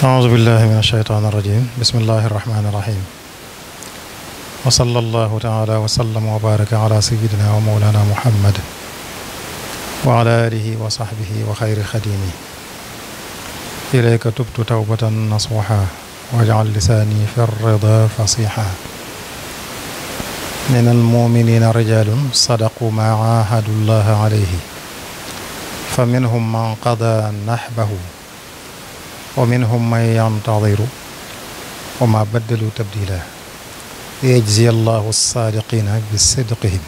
أعوذ بالله من الشيطان الرجيم بسم الله الرحمن الرحيم وصلى الله تعالى وسلم وبارك على سيدنا ومولانا محمد وعلى آله وصحبه وخير خديمه إليك تبت توبة نصوحا واجعل لساني في الرضا فصيحا من المؤمنين رجال صدقوا ما عاهدوا الله عليه فمنهم من قضى نحبه ومنهم من ينتظر وما بدلوا تبديلا ليجزي الله الصادقين بصدقهم.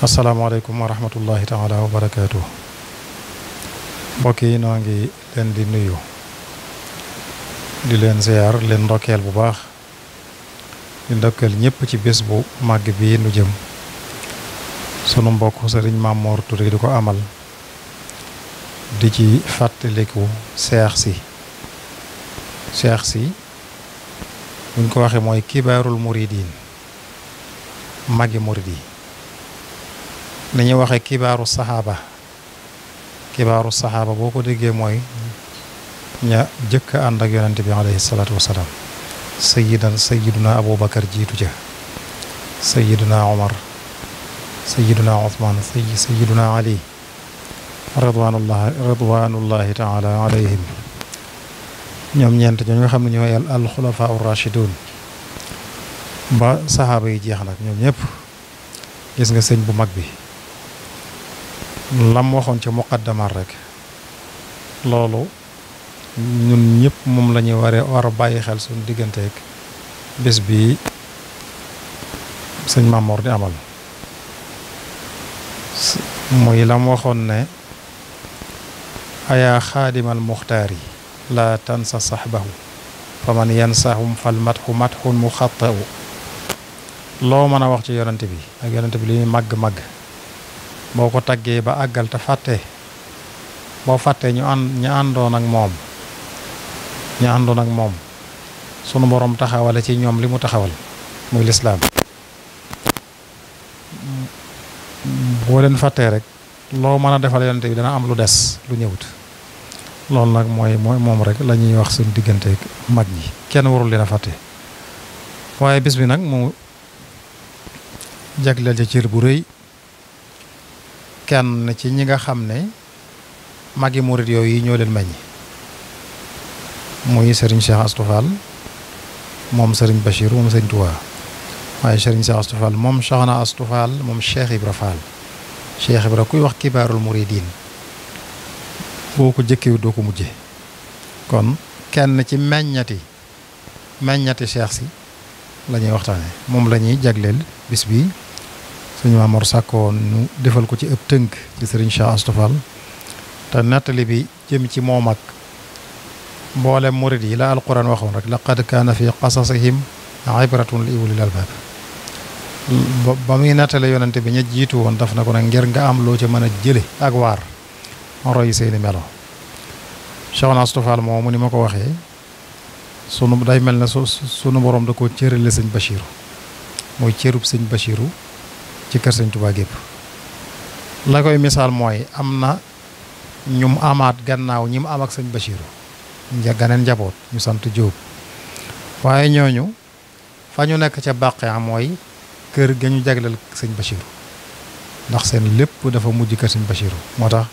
asalaamaaleykum wa rahmatullahi taala wa barakaatu. mbokk yi noo ngi leen di nuyu di leen ziyaar leen ndokkeel bu baax di ndokkeel ñëpp ci bés bu màgg bi nu jëm sunu mbokk sëriñ Mamor Touré di ko amal di ci fàttaliku seex si buñ ko waxee mooy kibaarul muridiin magi murid yi ni ñuy waxee kibaaru saxaaba boo ko déggee mooy ña jëkk ànd ak yonente bi alayhi salaatu wasalaam sayiduna abubakar jiitu ca sayiduna omar sayiduna othman sayiduna ali ridwanullahi taala alayhim ñoom ñeent ñoo nga xam ne ñooy al xulafaa ur rashidun ba saxaaba yi jeex nag ñoom ñëpp gis nga sëñ bu mag bi lam waxoon ca muqaddamat rek loolu ñun ñëpp moom la ñuy war a bàyyi xel suñu digganteeg bés bi sëñ Mamor di amal muy lam waxoon ne ayaa xaadimal muxtaari laa tansa saxbahu fa man yansahum fal matxu matxun mu xattau loo mën a wax ci yonante bi ak yonante bi li muy màgg-màgg boo ko taggee ba àggal te boo fàttee ñu àndoon ak moom sunu boroom taxawale ci ñoom li mu taxawal muy lislaam boo leen fàttee rek loo mën a defal yonante bi dana am lu des lu ñëwut loolu nag mooy moom rek la ñuy wax suñu diggante mag ñi kenn warul leen a fàtte waaye bis bi nag mu jagleel ca cër bu rëy kenn ci ñi nga xam ne magi murit yooyu yi ñoo leen meññ muy Serigne Cheikh Astou Fall moom Serigne Bachir moom Serigne Touba waaye Serigne Cheikh Astou Fall moom Soxna Astou Fall moom Cheikh Ibra Fall Cheikh Ibra kuy wax kibaarul muridin boo ko jëkkee doo ko mujje kon kenn ci meññati Cheikh si la ñuy waxtaane moom la ñuy jagleel bis bi suñu Mamor sàkkoon ñu defal ko ci ëpp tënk di Serigne Cheikh Astou Fall te nettali bi jëm ci moom ak mboolem murid yi la alquran waxoon rek laqad kaana fi qasasihim ibratun li ulil albaab ba muy nettale yonante bi ña jiitu woon daf na ko nag ngir nga am loo ca mën a jële ak waar roy seeni melo Cheikh Astou Fall moom mu ni ma ko waxee sunu day mel ne sunu borom da ko cërale sëñ Bachiru mooy cërub sëñ Bachiru ci kër sëñ Touba gépp la koy misaal mooy am na ñum amaat gannaaw ñi mu am ak sëñ Bachiru ganeen njaboot ñu sant Jóob waaye ñooñu fa ñu nekk ca bàqe mooy kër ga ñu jagleel sëñ Bachiru ndax seen lépp dafa mujj kër sëñ Bachiru moo tax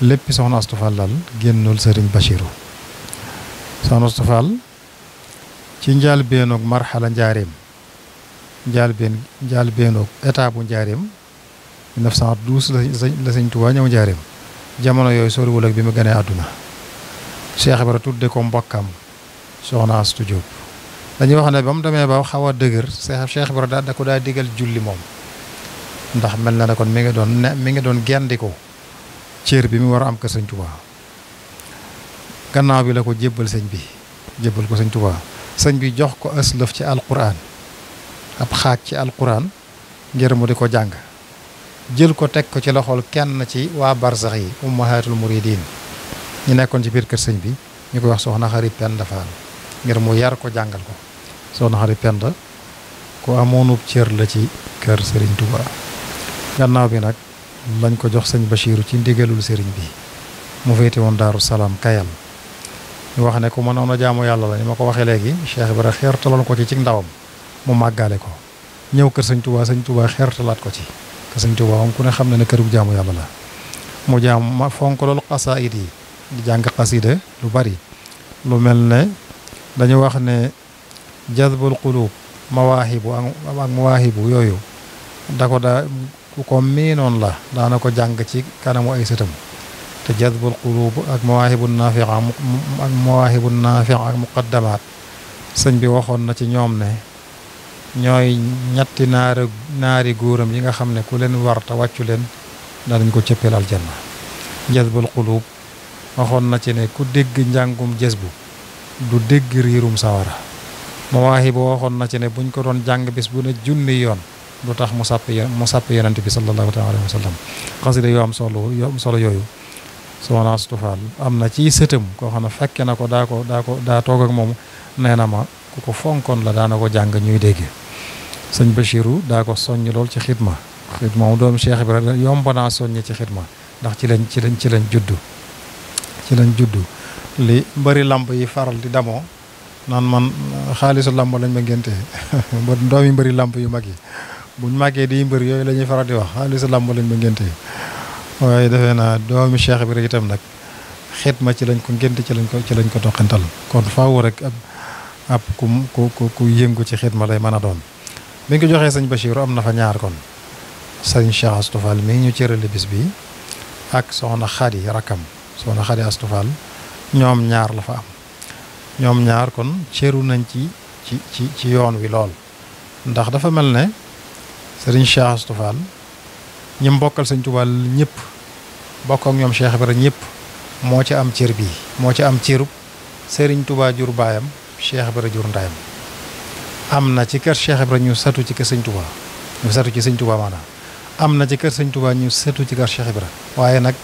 léppi soxna Astou Fall daal génnul sëriñ Bachiru soxna Astou Fall ci njaal beenoog marxala njaareem njaal beenoog état bu njaareem 1912 la sëñ Tuubaa ñëw njaareem jamono yooyu soriwul ak bi mu gënee àdduna Cheikh Ibra tudde ko mbokkam soxna Astou Diop dañuy wax ne ba mu demee ba xaw a dëgër Cheikh Ibra da ko daa digal julli moom ndax mel na ne kon mi ngi doon gendiko cër bi mu war a am kër sëñ Tuubaa gannaaw bi la ko jébbal ko sëñ Tuubaa sëñ bi jox ko aslëf ci alquran ab xaaj ci alquran ngir mu di ko jàng jël ko teg ko ci loxol kenn ci waa barsax yi ummahatul muridin ñu nekkoon ci biir kër sëñ bi ñu koy wax soxna Xari Penda Fall ngir mu yar ko jàngal ko soxna Xari Penda ku amoonub cër la ci kër sëriñ Tuubaa gannaaw bi nag lañ ko jox sëñ Bachiru ci ndigalul sëriñ bi mu féete woon Daaru Salaam Kayal ñu wax ne ku mënoon a jaamu yàlla la ni ma ko waxee léegi Cheikh Ibra xeertaloon ko ci ndawam mu màggaale ko ñëw kër sëñ Touba xeertalaat ko ci kër sëñ Touba moom ku ne xam na ne kërug jaamu yàlla la mu jaam ma fonk loolu xasaayid yi di jàng xasida lu bari lu mel ne dañu wax ne jazbul qulub mawaahibu ak mawaahibu yooyu da ko daa ku ko miinoon la daana ko jàng ci kanamu ay sëtam te jazbul qulub ak mawaahibu naafi ak muqaddamaat sëñ bi waxoon na ci ñoom ne ñooy ñetti naari góoram yi nga xam ne ku leen war te wàccu leen danañ ko cëppeel aljanna jazbul qulub waxoon na ci ne ku dégg njàngum jazbu du dégg riirum sawara mawaahibu waxoon na ci ne buñ ko doon jàng bis bu ne junni yoon du tax mu sàpp yonent bi sallallahu taala alayhi wa sallam xasida yoo am solo yooyu Soxna Astou Fall am na ci sëtam koo xam ne fekke na ko daa toog ak moom nee na ma ku ko fonkoon la daana ko jàng ñuy dégg sëñ Bachiru daa ko soññ lool ci xidma moom doomu Cheikh Ibrahima yomb naa soññ ci xidma ndax ci lañ juddu li mbëri lamb yi faral di damoo naan man xaalisu lamb lañ ma ngénte ba doomi mbëri lamb yu mag yi buñ màggee di mbër yooyu la ñuy faral di wax xaalisu lamb lañ ma ngénte waaye defee naa doomi Cheikh Ibrahima itam nag xidma ci lañ ko ngénte ci lañ ko toqantal kon faaw rek ab ku yëngu ci xidma lay mën a doon bi nga ko joxee sëñ Bachiru am na fa ñaar kon sëñ Cheikh Astou Fall mi ñu cërale bis bi ak soxna Xadi rakkam soxna Xadi Astou Fall ñoom ñaar la fa am ñoom ñaar kon cëru nañ ci yoon wi lool ndax dafa mel ne sëriñ Cheikh Astou Fall ñi mbokkal sëñ Tuubaa ñëpp bokk ak ñoom Cheikh Ibrahima ñëpp moo ci am cër bii moo ci am cërub sëriñ Tuubaa jur baayam Cheikh Ibrahima jur ndayam am na ci kër Cheikh Ibrahima ñu satu ci kër sëñ Tuubaa ñu satu ci sëñ Tuubaa maanaam am na ci kër sëñ Tuubaa ñu satu ci kër Cheikh Ibrahima waaye nag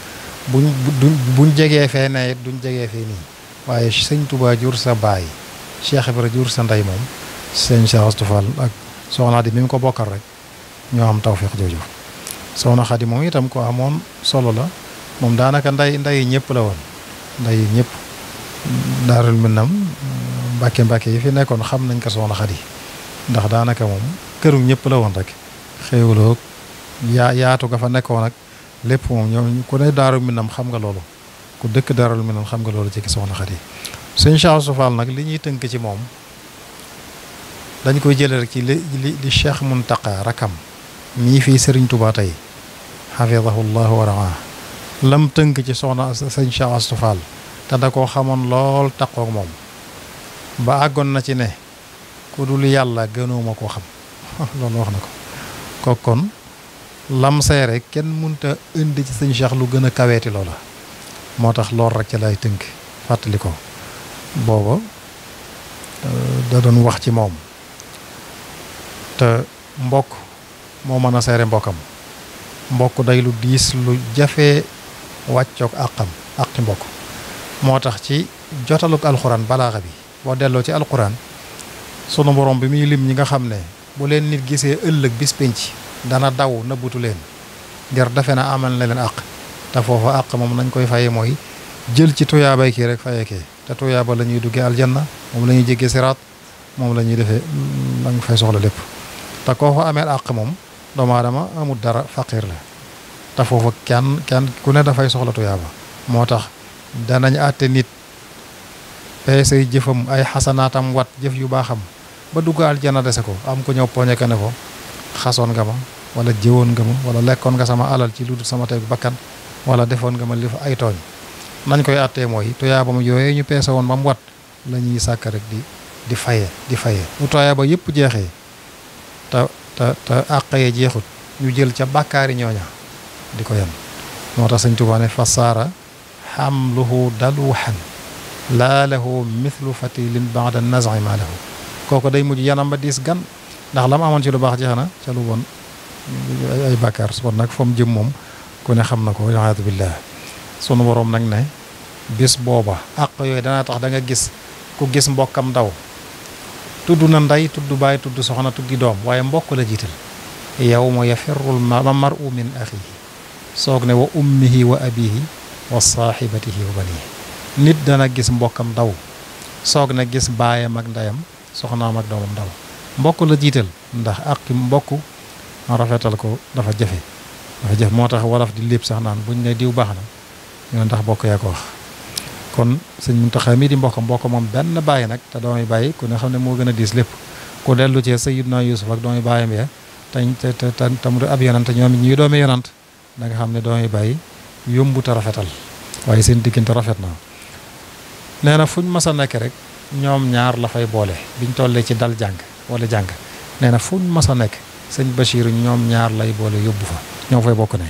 buñ jegee fee ne it duñ jegee fee nii waaye sëñ Tuubaa jur sa baay Cheikh Ibrahima jur sa ndey moom sëñ Cheikh Astou Fall ak soxna di mi mu ko bokkal rek ñoo am tawfeex jooju soxna Xadi moom itam ko amoon solo la moom daanaka nday ñëpp la woon nday ñëpp Daarul Minam mbàkke yi fi nekkoon xam nañ ko soxna Xadi ndax daanaka moom këru ñëpp la woon rek xéewloog yaatu ga fa nekkoon ak lépp moom ñoom ku ne Daarul Minam xam nga loolu ku dëkk Daarul Minam xam nga loolu ci soxna Xadi sëñ Cheikh Astou Fall nag li ñuy tënk ci moom dañ koy jëlee rek ci li Cheikh Muntaqa rakam mii fii Serigne Touba tey xafidahu llahu wa raa lam tënk ci soxna sëñ Cheikh Astou Fall te da koo xamoon lool taqoog moom ba àggoon na ci ne ku dul yàlla gënuma koo xam loolu wax na ko kon lam seere kenn mënta indi ci sëñ Cheikh lu gën a kaweeti loola moo tax lool rek ci lay tënk fàttali ko booba da doon wax ci moom te mbokk moo mën a seere mbokkam mbokk day lu diis lu jafe wàccoog àqi mbokk moo tax ci jotaluk alxuraan balaaxa bi boo delloo ci alxuraan sunu borom bi muy lim ñi nga xam ne bu leen nit gisee ëllëg bis penc dana daw nëbbutu leen ngir defe na amal na leen àq te foofa àq moom nañ koy faye mooy jël ci tuyaabay kii rek fayee kee te tuyaaba la ñuy duggee aljanna moom la ñuy jéggee siraat moom la ñuy defee la nga fay soxla lépp te koo fa ameel àq moom doomu aadama amul dara faqir la te foofa kenn ku ne dafay soxla tuyaaba moo tax danañ àtte nit peesay jëfam ay xasanaatam wat jëf yu baaxam ba dugg aljanna dese ko am ko ñëw poñe ka ne ko xasoon nga ma wala jëwoon nga ma wala lekkoon nga sama alal ci lu dul sama tegu bakkan wala defoon nga ma li fa ay tooñ nañ koy àttee mooy tuyaabam yooyee ñu peese woon ba mu wat la ñuy sàkk rek di faye bu tuyaaba yëpp jeexee te àq yee jeexut ñu jël ca bàkkaari ñooña di ko yan moo tax sëñ Tuubaa ne fa saara xamluhu daluhan laa lahu mithlu fatilin ba'da naz'i ma lahu kooku day mujj yanam ba diis gan ndax la mu amoon ci lu baax jeex na ca lu bon ay bàkkaar kon nag fa mu jëm moom ku ne xam na ko waliyaadu billah sunu boroom nag ne bis booba àq yooyu dana tax da nga gis ku gis mbokkam ndaw tudd na ndey tudd baay tudd soxna tuddi doom waaye mbokk la jiital yawma yafirrul mar'u min axihi soog ne wa ummihi wa abihi wa saaxibatihi wa banihi nit dana gis mbokkam daw soog na gis baayam ak ndeyam soxnaam ak doomam daw mbokk la jiital ndax ak mbokk rafetal ko dafa jafe moo tax wolof di lépp sax naan buñ ne diw baax na ñu ne ndax bokk yaa ko wax kon sëñ Muntaxa mii di mbokkam moom benn bàyyi nag te doomi bàyyi ku ne xam ne moo gën a diis lépp ku dellu ci Sayyidna Yuusuf ak doomi bàyyam ya te mu ab yonant ñoom ñuy doomi yonant da nga xam ne doomi bàyyi yombut a rafetal waaye seen diggante rafet na nee na fuñ mas a nekk rek ñoom ñaar la fay boole biñ tollee ci dal jàng wala jàng nee na fuñ mas a nekk sëñ Bachir ñoom ñaar lay boole yóbbu fa ñoom fay bokk ne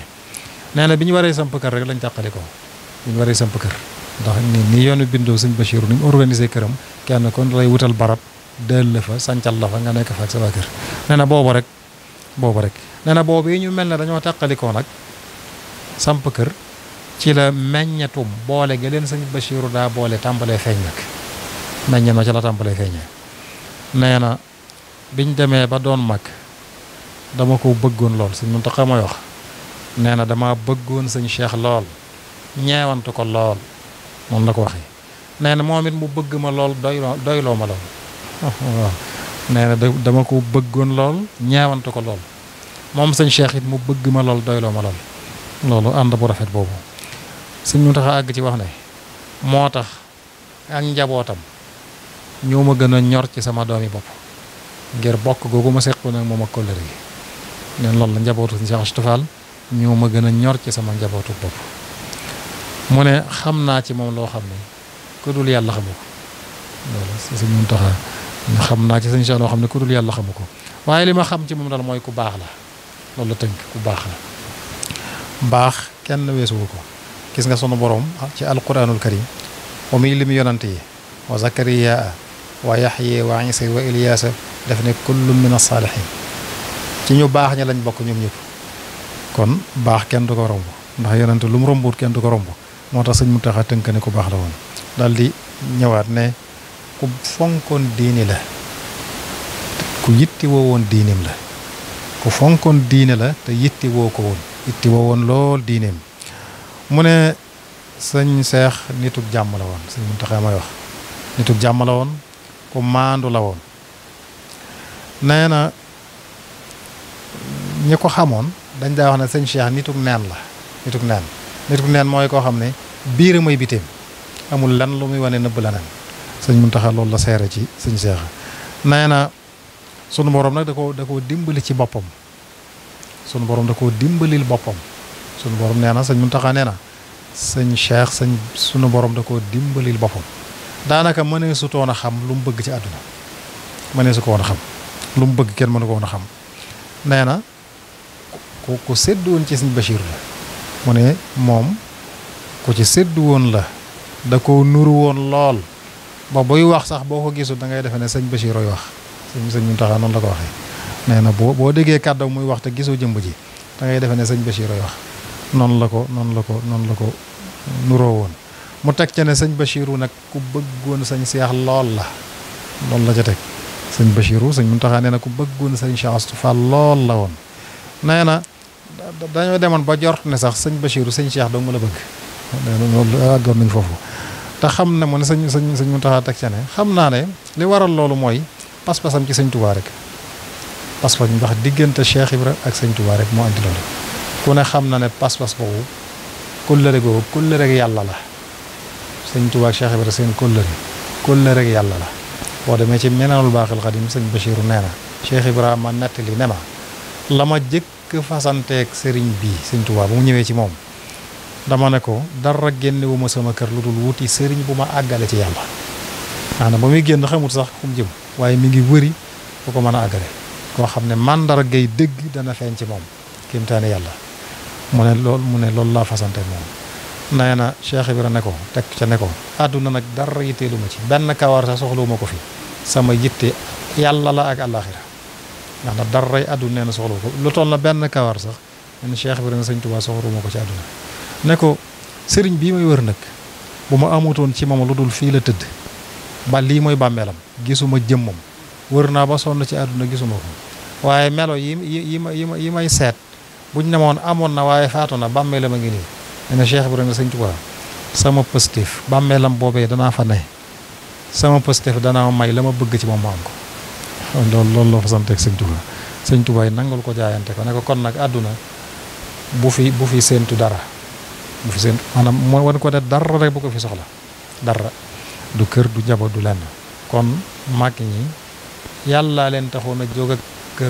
nee na bi ñu waree samp kër rek lañ tàqali ko bi ñu waree samp kër ndax ni yoonu bindoo sëñ Bachir ni mu organisé këram kenn kon lay wutal barab dël la fa sancal la fa nga nekk fa ak sa waa kër nee na boobu rek nee na boobu yi ñu mel ne dañoo tàqalikoo nag samp kër ci la meññetum boole ga leen sëñ Bachiru daa boole tàmbalee feeñ nag meññet ma ci la tàmbalee feeñee nee na biñ demee ba doon mag dama ko bëggoon lool sëñ Muntaxa mooy wax nee na dama bëggoon sëñ Cheikh lool ñeewantu ko lool moom la ko waxee nee na moom it mu bëgg ma lool doyloo ma lool waaw nee na dama ko bëggoon lool ñeewantu ko lool moom sëñ Cheikh it mu bëgg ma lool doyloo ma lool loolu ànd bu rafet boobu sëñ Muntaxa àgg ci wax ne moo tax ak njabootam ñoo ma gën a ñor ci sama doomi bopp ngir bokk googu ma sequ nag moom ak kóllëre gi neen loolu la njabootu sëñ Cheikh Astou Fall ñoo ma gën a ñor ci sama njabootu bopp mu ne xam naa ci moom loo xam ne ku dul yàlla xamu ko loolu sëñ Muntaxa xam naa ci sëñ Cheikh loo xam ne ku dul yàlla xamu ko waaye li ma xam ci moom daal mooy ku baax la loolu la tënk ku baax la baax kenn weesuwu ko gis nga sunu borom ci alquranul karim wa muy lim yonante yi wa zakariya wa yaxye wa isa wa ilyaasa def ne kullum min as-saalihin ci ñu baax ña lañ bokk ñoom ñëpp kon baax kenn du ko romb ndax yonante lu mu rombut kenn du ko romb moo tax sëñ Muntaxa tënk ne ku baax la woon daal di ñëwaat ne ku fonkoon diini la ku yitti woo woon diinim la ku fonkoon diine la te yitti woo ko woon yitti woo woon lool diineem mu ne sëñ Seex nitug jàmm la woon sëñ Muntaxa may wax nitug jàmm la woon ku maandu la woon nee na ñi ko xamoon dañ daa wax ne sëñ Cheikh nitug neen la nitug neen mooy koo xam ne biir mooy biteem amul lan lu muy wane nëbb la nen sëñ Muntaxa loolu la seere ci sëñ Cheikh nee na sunu borom nag da koo dimbali ci boppam sunu borom da koo dimbalil boppam sunu borom nee na sëñ Muntaxa nee na sëñ Cheikh sunu borom da koo dimbalil boppam daanaka mënee su toon a xam lu mu bëgg ci àdduna mënee su ko woon a xam lu mu bëgg kenn mënu ko woon a xam nee na ku séddu woon ci sëñ Bachir la mu ne moom ku ci séddu woon la da ko nuru woon lool ba buy wax sax boo ko gisul da ngay defe ne sëñ Bachir roy wax sëñ Muntaxa noonu la ko waxee nee na boo déggee kàddaw muy wax te gisoo jëmb ji da ngay defe ne sëñ Bachir roy wax noonu la ko nuroo woon mu teg ca ne sëñ Bachiru nag ku bëggoon sëñ Seex lool la loolu la ca teg sëñ Bachiru sëñ Muntaxa nee na ku bëggoon sëñ Cheikh Astou Fall lool la woon nee na dañoo demoon ba jort ne sax sëñ Bachiru sëñ Cheikh dong la bëgg nee na loolu àggoon nañ foofu te xam ne mu ne sëñ Muntaxa teg ca ne xam naa ne li waral loolu mooy pas-pasam ci sëñ Touba rek pas-pas ñu wax diggante Cheikh Ibra ak sëñ Touba rek moo andi loolu ku ne xam na ne pas-pas boobu kóllëre googu kóllëre ak yàlla la sëñ Touba ak Cheikh Ibra seen kóllëre ak yàlla la boo demee ci Minanul Baaxil Xadim sëñ Bachiru nee na Cheikh Ibrahima nettali ne ma la ma jëkk fasanteeg sëriñ bii sëñ Touba bu mu ñëwee ci moom dama ne ko dara génnewu ma sama kër lu dul wuti sëriñ bu ma àggale ci yàlla maanaam ba muy génn xamut sax fu mu jëm waaye mi ngi wëri fu ko mën a àggale koo xam ne màndargay dëgg dana feeñ ci moom kéemtaane yàlla mu ne loolu laa fasanteeg moom nee na Cheikh Ibra ne ko teg ca ne ko àdduna nag dara yitteelu ma ci benn kawar sax soxluwu ma ko fi sama yitte yàlla la ak àllaaxira ndax na daray àdduna nee na soxluwu ko lu toll na benn kawar sax nee na Cheikh Ibra ne sëñ Tuubaa soxluwu ma ko ci àdduna ne ko sëriñ bii may wër nag bu ma amutoon ci moom lu dul fii la tëdd ba lii mooy bàmmeelam gisuma jëmmam wër naa ba sonn ci àdduna gisuma ko waaye melo yi may seet buñ ne moon amoon na waaye faatu na bàmmeelam a ngi nii nee na Cheikh Ibra ne sëñ Tuubaa sama pëstéef bàmmeelam boobee danaa fa ne sama pëstéef danaa may la ma bëgg ci moom ma am ko loolu la fa santeeg sëñ Tuubaa yi nangul ko jaayante ko ne ko kon nag àdduna bu fi séentu dara bu fi séentu maanaam mooy wan ko ne dara rek bu ko fi soxla dara du kër du njaboot du lenn kon mag ñi yàlla leen taxoon a jóg ak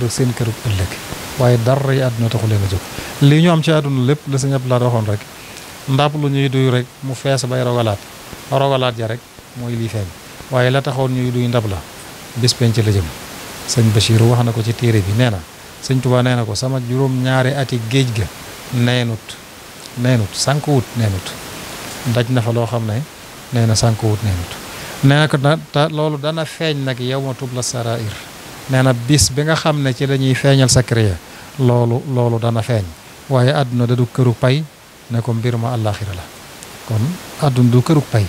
seen këru ëllëg waaye dara yi àdduna taxu leen a jóg lii ñu am ci àdduna lépp la sëñ Abdoulaye waxoon rek ndab lu ñuy duy rek mu fees bay rogalaat ja rek mooy lii feeñ waaye la taxoon ñuy duy ndab la bis penc la jëm sëñ Bachirou wax na ko ci téere bi nee na sëñ Tuubaa nee na ko sama juróom-ñaari ati géej ga neenut sànkuwut neenut daj na fa loo xam ne nee na sànkuwut neenut nee na ko loolu dana feeñ nag yow ma tubla sarair nee na bis bi nga xam ne ci dañuy feeñal secret loolu dana feeñ waaye àdduna da du këru pay ne ko mbir ma àllaaxira la kon àdduna du këru pay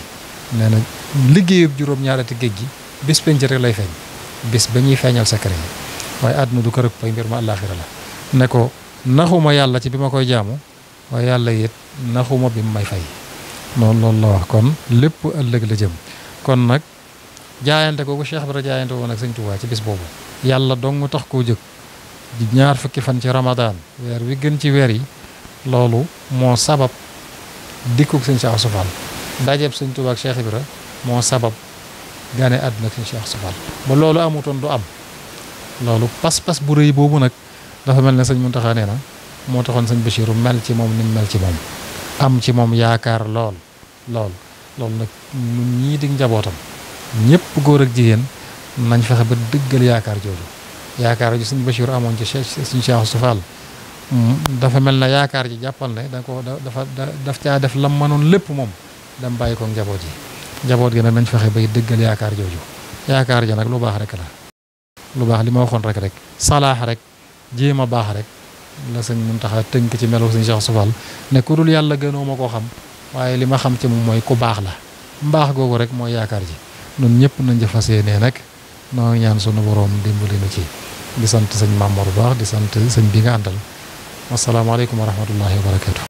nee na liggéeyub juróom-ñaari ati géej gi bis penc rek lay feeñ bis ba ñuy feeñal secret yi waaye àdduna du këru pay mbir ma àllaaxira la ne ko naxuma yàlla ci bi ma koy jaamu waaye yàlla it naxuma bi mu may fay loolu la wax kon lépp ëllëg la jëm kon nag jaayante kooku Cheikh Ibra jaayante woon ak sëñ Tuubaa ci bis boobu yàlla dong tax koo jóg di ñaar fukki fan ci Ramadan weer wi gën ci weer yi loolu moo sabab dikkug sëñ Cheikh Astou Fall dajeeb sëñ Tuubaa ak Cheikh Ibra moo sabab gane àdduna ak sëñ Cheikh Astou Fall ba loolu amutoon du am loolu pas-pas bu rëy boobu nag dafa mel ne sëñ Muntaxa nee na moo taxoon sëñ Bachirou mel ci moom ni mu mel ci moom am ci moom yaakaar loolu nag ñun ñii di njabootam ñëpp góor ak jigéen nañ fexe ba dëggal yaakaar jooju yaakaar ji sëñ Bachirou amoon ci sëñ Cheikh Astou Fall dafa mel na yaakaar ji jàppal ne daf caa def lam mënoon lépp moom dem bàyyi ko njaboot gi nag nañ fexe bay dëggal yaakaar jooju yaakaar ji nag lu baax rek la lu baax li ma waxoon rek salaax rek jéem a baax rek la sëñ Muntaxa tënk ci melo sëñ Cheikh Astou Fall ne ku dul yàlla gënoo ma koo xam waaye li ma xam ci moom mooy ku baax la mbaax googu rek mooy yaakaar ji ñun ñëpp nañ ca fas yéenee nag noo ñaan sunu boroom dimbali nu ci di sant sëñ Mamour bu baax di sant sëñ bi nga àndal asalaamaaleykum wa rahmatullahi wa barakatu